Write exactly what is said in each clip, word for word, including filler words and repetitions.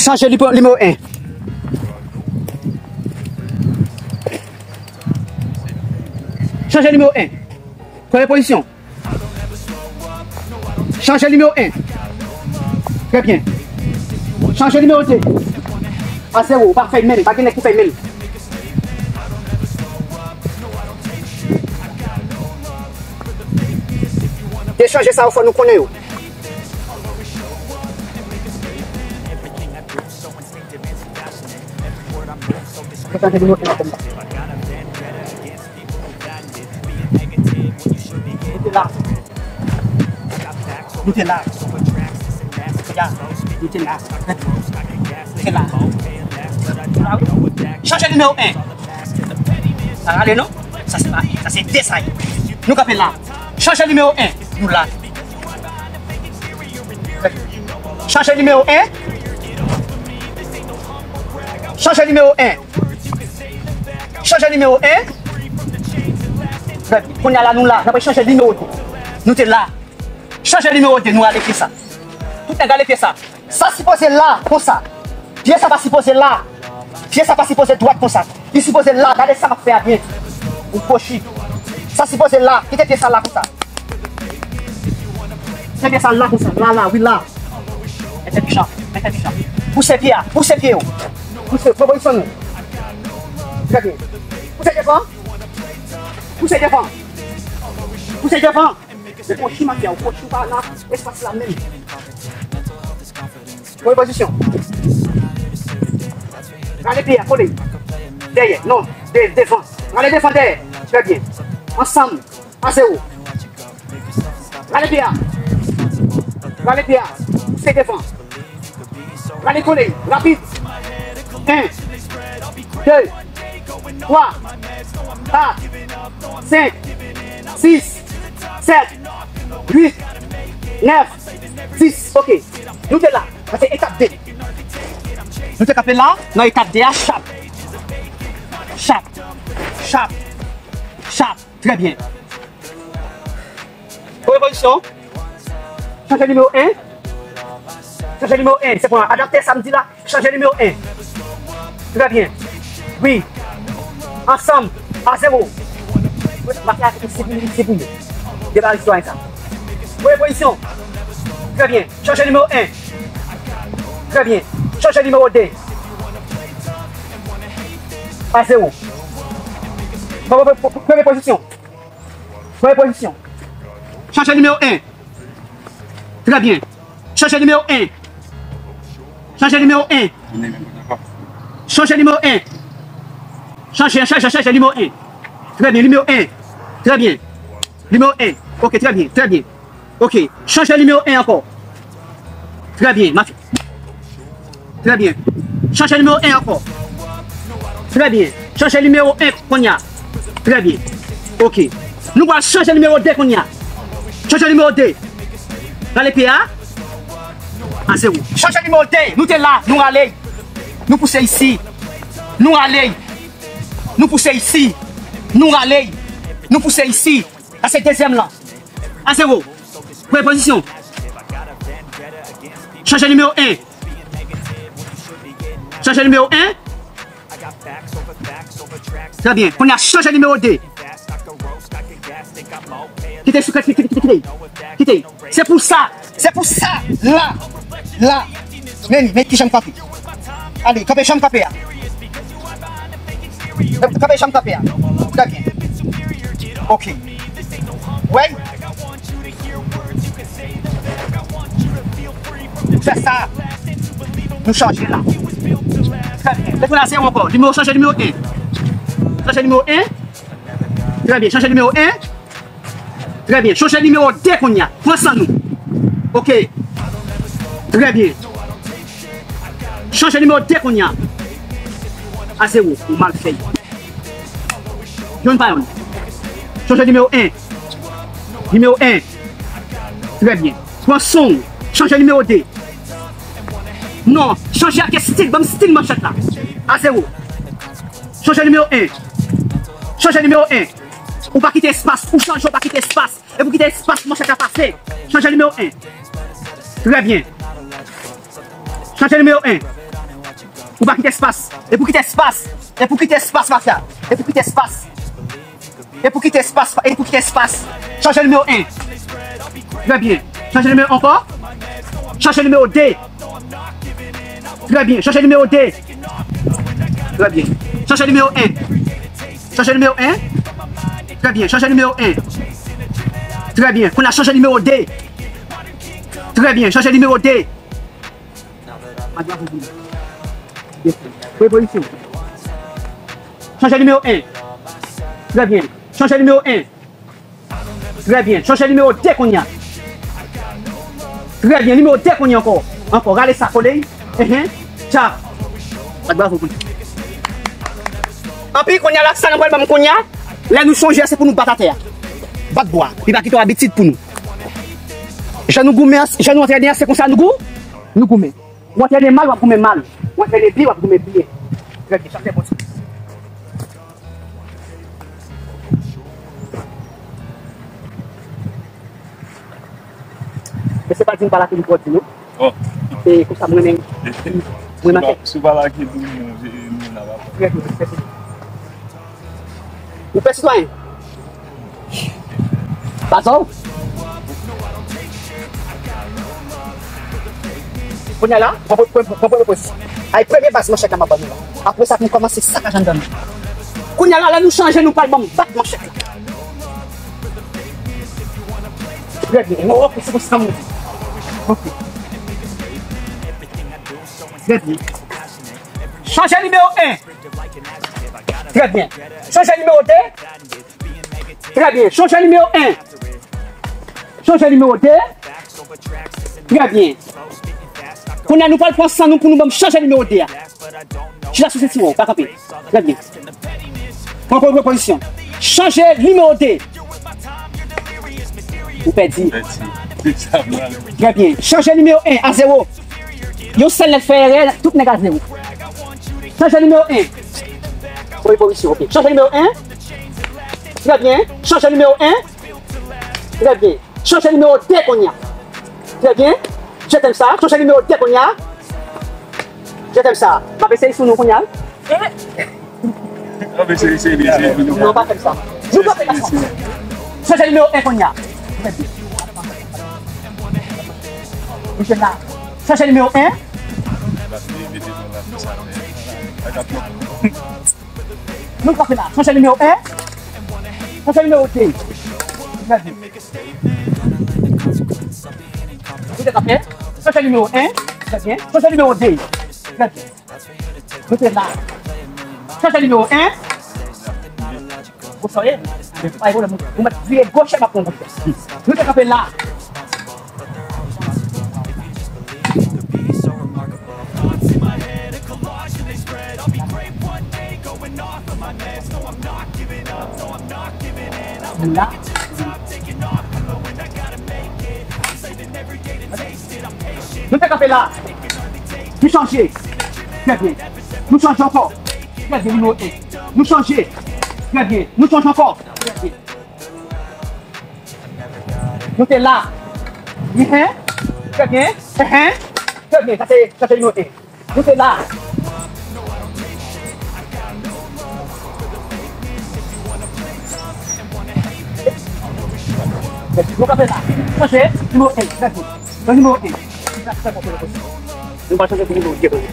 Chanje nimewo en. Chanje nimewo en. Premye pozisyon. Chanje nimewo en. Trè byen. Chanje nimewo de. A zewo, ou pa fèy menm, pa gen nèg ki fèy menm. Echanje sa yo fò nou konnen yo. Mete la. Mete la. Ya. Mete la. Mete la. Chanje nimewo en. Sa rale non? Sa se pa, sa se de sa ye. Nou kanpe la. Chanje nimewo en. Nou la. Chanje nimewo en. Chanje nimewo en. Chanje nimewo en. Gad, kounye a la nou la. N ap chanje nimewo de. Nou te la. Chanje nimewo de, nou ale pye sa. Tout nèg ale pye sa. Sa sipoze la konsa. Pye sa pa sipoze la. Pye sa pa sipoze dwat konsa. Li sipoze la. Gade sa m ap fè a byen. Ou kochi. Sa sipoze la. Kite pye sa la konsa. Kite pye sa la konsa. La, la, wi, la. Mete pye sa. Mete pye sa. Pouse pye a. Pouse pye yo. Pouse. Pran pozisyon nou. Trè byen. Pouse devan. Pouse devan. Pouse devan. Ou kochi mafya, ou kochi, ou pa nan espas la menm. Premye pozisyon. Rale pye a, kole. Dèyè, non, de, devan. Rale devan, dèyè. Trè byen. Ansanm, a zewo. Rale pye a. Rale pye a. Se devan. Rale kole, rapid. En, de, twa, kat, senk, sis, sèt, uit, nèf, dis. Ok. Nou te la. Sa se etap de. Nou te kanpe la, nan etap de a, chap. Chap. Chap. Chap. Trè byen. Premye pozisyon. Chanje nimewo en. Chanje nimewo en. Se pou adapte sa m di la. Chanje nimewo en. Trè byen. Wi. Ansanm. A zewo. Mafya se pou, se pou yo. Debare istwa sa. Premye pozisyon. Trè byen. Chanje nimewo en. Trè byen. Chanje nimewo de. A zewo. Premye pozisyon. Premye pozisyon. Chanje nimewo en. Trè byen. Chanje nimewo en. Chanje nimewo en. Chanje nimewo en. Chanje, chanje, chanje nimewo en. Trè byen, nimewo en. Trè byen. Nimewo en. Ok, trè byen, trè byen. Ok, chanje nimewo en ankò. Trè byen, mafya. Trè byen. Chanje nimewo en ankò. Trè byen. Chanje nimewo en kounye a. Trè byen. Ok. Nou pral chanje nimewo de kounye a. Chanje nimewo de. Rale pye a. A zewo. Chanje nimewo de. Nou te la. Nou rale. Nou pouse isi. Nou rale. Nou pouse isi. Nou rale. Nou pouse isi. Sa se dezyèm lan. A zewo. Premye pozisyon. Chanje nimewo en. Chanje nimewo en. Trè byen. Kounye a, chanje nimewo de. Kite, kite, kite, kite, kite. Kite. Se pou sa. Se pou sa. La. La. Men, men ki jan m kanpe. Ale, kanpe jan m kanpe a. Kanpe jan m kanpe a. Trè byen. Ok. Wè. Fè sa. Nou chanje la. Trè byen. Retounen a zewo ankò. Nimewo, chanje nimewo en. Chanje nimewo en. Trè byen. Chanje nimewo en. Trè byen. Chanje nimewo de kounye a. Pran san nou. Ok. Trè byen. Chanje nimewo de kounye a. A zewo. Ou mal fè. Yonn pa yonn. Chanje nimewo en. Nimewo en. Trè byen. Pran san w. Chanje nimewo de. Non. Chanje ak estil. Ban m estil manchèt la. A zewo. Chanje nimewo en. Chanje nimewo en. Ou pa kite espas. Ou chanje, ou pa kite espas. Epi w kite espas manchèt la pase. Chanje nimewo en. Trè byen. Chanje nimewo en. Pou pa kite espas. E pou kite espas. E pou kite espas, mafya. E pou kite espas. E pou kite espas. E pou kite espas. Chanje nimewo en. Trè byen. Chanje nimewo ankò. Chanje nimewo de. Trè byen. Chanje nimewo de. Trè byen. Chanje nimewo en. Chanje nimewo en. Trè byen. Chanje nimewo en. Trè byen. Kounye a chanje nimewo de. Trè byen. Chanje nimewo de. Madwavo pou li. Revolisyon. Chanje nimewo en. Trè byen. Chanje nimewo en. Trè byen. Chanje nimewo de kounye a. Trè byen. Nimewo de kounye a ankò. Ankò. Rale sa, kole. Enhen. Tcha. Bat bravo pou li. Anpi, kounye a la, sa nou pral ban m kounye a. Lè nou chanje a, se pou nou bat atè a. Bat bwa. Li pa kite w abitid pou nou. Jan nou goumen an, jan nou antrene an, se konsa nou gou-, nou goumen. Ou antrene mal, w ap goumen mal. Ou antrene byen, w ap goumen byen. Trè byen, sa se bon. Mesye pa di m pa lage m twò di non. Oh. E konsa mwen menm. Mwen manke. Si w pa lage di m non, je, mwen la pa. Trè byen, trè byen. Ou pè sitwayen? Baz ou? Kounye a la, pran, pran, pran, pran premye pozisyon. Ay, premye baz manchèt la m ap ban nou la. Apre sa, nou kòmanse sakaj anndan nou. Kounye a la, lè nou chanje, nou pral ban m bat manchèt la. Trè byen. Non, ok, se konsa m di. Ok. Trè byen. Chanje nimewo en. Trè byen. Chanje nimewo de. Trè byen. Chanje nimewo en. Chanje nimewo de. Trè byen. Kounye a, nou pral pran san nou pou nou ban m chanje nimewo de a. Chita sou sentiwon, pa kanpe. Trè byen. Pran, pran, pran pozisyon. Chanje nimewo de. Ou pèdi. Pèdi. Trè byen. Chanje nimewo en a zewo. Yon sèl nèg fè erè, tout nèg a zewo. Chanje nimewo en. Pran pozisyon, ok. Chanje nimewo en. Trè byen. Chanje nimewo en. Trè byen. Chanje nimewo de kounye a. Trè byen. Je t'aime sa. Chanje nimewo de kounye a. Je t'aime sa. M ap eseye sou nou kounye a. Non, pa fè m sa. Nou pa fè m sa. Chanje nimewo en kounye a. Trè byen. Mesye la. Chanje nimewo en. Nou kanpe la. Chanje nimewo en. Chanje nimewo de. Gade. Nou te kanpe. Chanje nimewo en. Trè byen. Chanje nimewo de. Gade. Nou te la. Chanje nimewo en. Ou soye. Pa gen pwoblèm. Ou mèt vire goch, m ap pran goch. Nou te kanpe la. Nou la. Nou te kanpe la. Nou chanje. Trè byen. Nou chanje ankò. Trè byen, nimewo en. Nou chanje. Trè byen. Nou chanje ankò. Trè byen. Nou te la. Enhen. Trè byen. Enhen. Trè byen. Sa se, sa se nimewo en. Nou te la. Nou kanpe la. Chanje. Nimewo en. Trè byen. Nimewo en. Nou pral chanje pou nimewo de kounye a.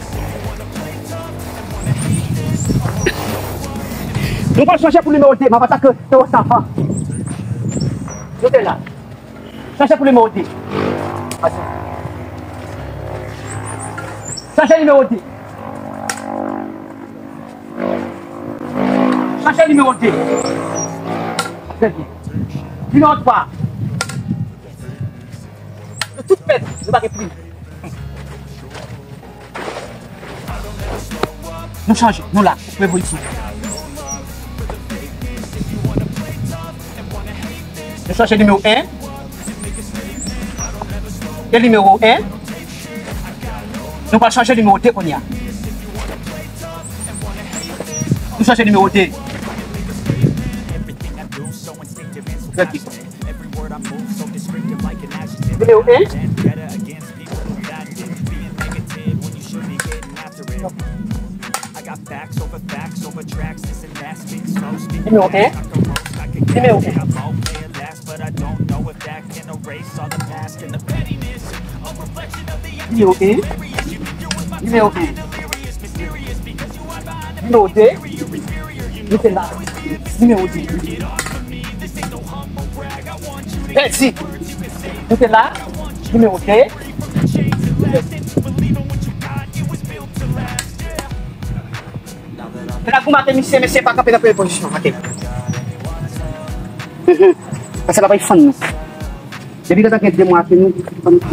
Nou pral chanje pou nimewo de, m ap atake Teo Savan. Nou te la. Chanje pou nimewo de. Chanje nimewo de. Chanje nimewo de. Trè byen. Nimewo twa. Nou tout pèdi, nou pa gen plim. Nou chanje, nou la, revolisyon. Nou chanje nimewo en. E nimewo en. Nou pral chanje nimewo de kounye a. Nou chanje nimewo de. Nimewo en. Nimewo en. Nimewo en. Nimewo en. Nimewo en. Nimewo de. Nou te la. Nimewo de. Pèdi. Nou te la. Nimewo de. Mwen ap goumen ak misye, mesye pa kanpe nan premye pozisyon, ok. Mhm. Paske l ap fann nou. Depi gentan gen de mwa ke nou fann nou.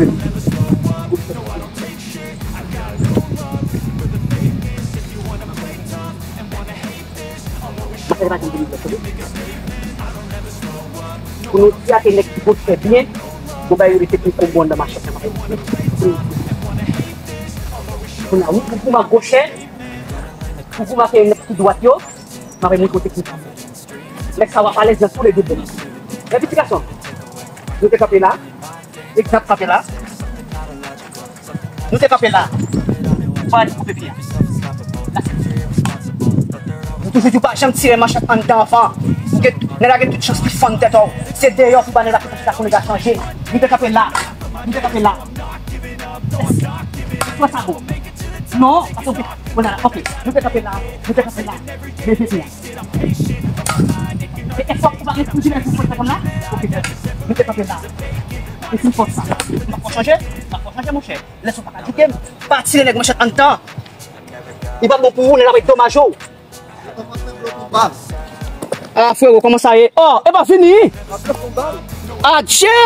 Pou nou di ake nèg ki pot fè byen, nou bay yo de teknik konbo anndan machin nan. Kounye a, ou, ou, ou goumen ak gochè, ou goumen ak nèg ki dwat yo, m ap montre w teknik. Nèg sa w ap alèz nan toulède bò. Men pitit gason, nou te kanpe la, egzanp kanpe la. Nou te kanpe la. Ou pa al koupe pye a. La se. Nou toujou di w pa janm tire manchèt anndan anvan. Paske nèg la gen tout chans li fann tèt ou. Se deyò pou ba nèg la chans pou nèg la chanje. Nou te kanpe la. Nou te kanpe la. Yes. Fò sa bon. Non, paske w te. Kounye a, ok. Nou te kanpe la. Nou te kanpe la. Leve pye a. E, e fòk ou pa gen pou di lè pou fòs la konn la? Ok, nou te kanpe la. E si fòs sa. M pa fè chanje, m pa fè chanje, monchè. Lè sa w pa ka jouk m. Pa tire nèg manchèt anndan. Li pa bon pou ou, nèg la ap domaj ou. A, frewo, kòman sa ye? Oh, e pa fini? Adje!